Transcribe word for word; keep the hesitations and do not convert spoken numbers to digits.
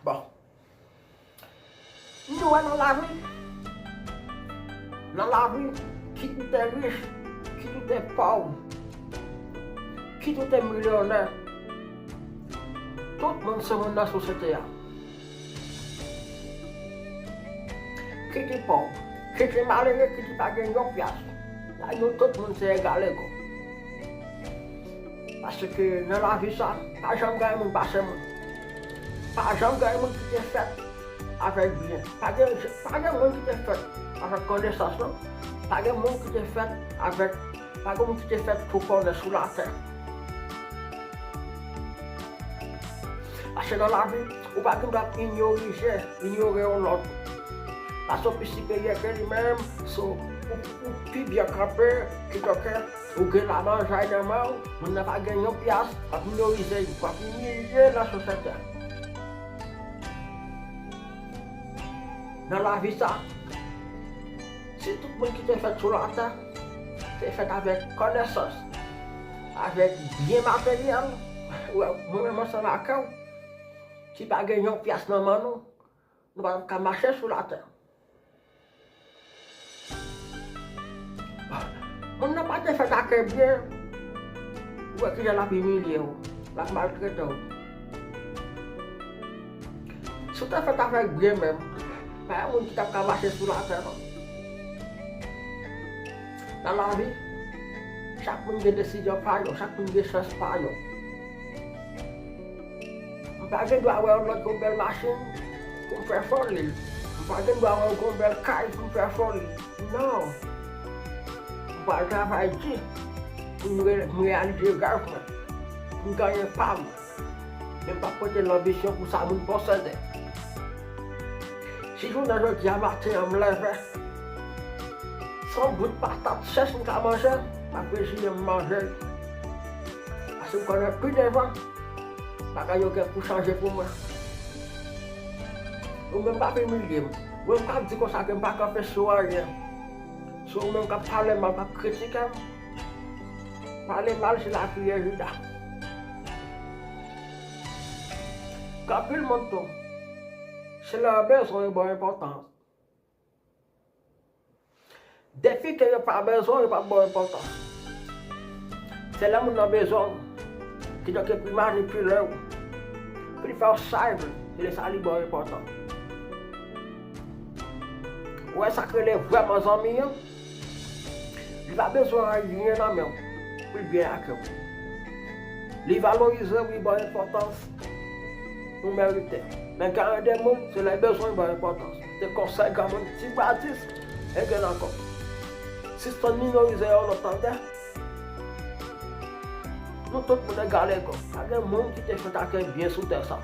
Bon. Nou wè nan lavi, nan lavi, kit ou te rich, kit ou te pòv, kit ou te milyonè, tout moun se moun nan sosyete a. Kit li pòv, kit li malere, kit li pa gen yon pyas, la nou tout moun se egal ego. Paske nan lavi sa, pa janm gen moun pase moun. Pa janm gen moun ki te fèt avèk byen. Pa gen, pa gen moun ki te fèt avèk konesans, non. Pa gen moun ki te fèt avèk, pa gen moun ki te fèt tou konnen sou latè. Paske nan lavi, ou pa gen dwa inyorize, inyore yon lòt. Paske w pi siperyè ke li menm, so, ou, ou pi byen kanpe, kidonk, ou gen lamanjay nan men w, moun nan pa gen yon pyas, w ap minorize l, w ap imilye l nan sosyete a. Nan lavi sa, si tout moun ki te fèt sou latè te fèt avèk konesans, avèk byen materyèl, ou wè, mwen menm ansanm ak ou, ki pa gen yon pyas nan men nou, nou pa t ap ka mache sou latè. Moun nan pa te fèt ak byen, ou wè kijan l ap imilye w, l ap maltrete w. Si w te fèt avèk byen menm, pa gen moun ki t ap ka mache sou latè, non. Nan lavi, chak moun gen desizyon pa yo, chak moun gen chans pa yo. M pa gen dwa wè yon lòt gon bèl machin pou m fè foli. M pa gen dwa wè yon gon bèl kay pou m fè foli. Non. M pral travay di pou m re-, m reyalize rèv mwen, pou m genyen pa m. Men m p ap pote lanbisyon pou sa moun posede. Si jounen jodi a maten an m leve, se yon bout patat sèch m ka manje, m ap reziye m manje l. Paske m konnen pi devan, bagay yo gen pou chanje pou mwen. Ou menm p ap imilye m. Ou menm k ap di konsa ke m pa kanpe sou anyen. Se ou menm k ap pale mal, k ap kritike m. Pale mal se lapriyè Jida. Gen anpil moun tou, se lè yo bezwen yo ba w enpòtans. Depi ke yo pa bezwen w, yo p ap ba w enpòtans. Se lè moun nan bezwen w, kidonk pou l manipile w, pou l fè w sa l vle, se lè sa li ba w enpòtans. Ou wè sa k rele vrèman zanmi an? Li pa bezwen anyen nan men w pou l byen ak ou. Li valorize w, li ba w enpòtans ou merite. Men gen de moun, se lè l bezwen w, li ba w enpòtans. Se konsèy granmoun Ti Badis, e gen ankò. Sispann minorize yon lòt, tande. Nou tout moun egal ego. Pa gen moun ki te fèt ak byen sou tè sa.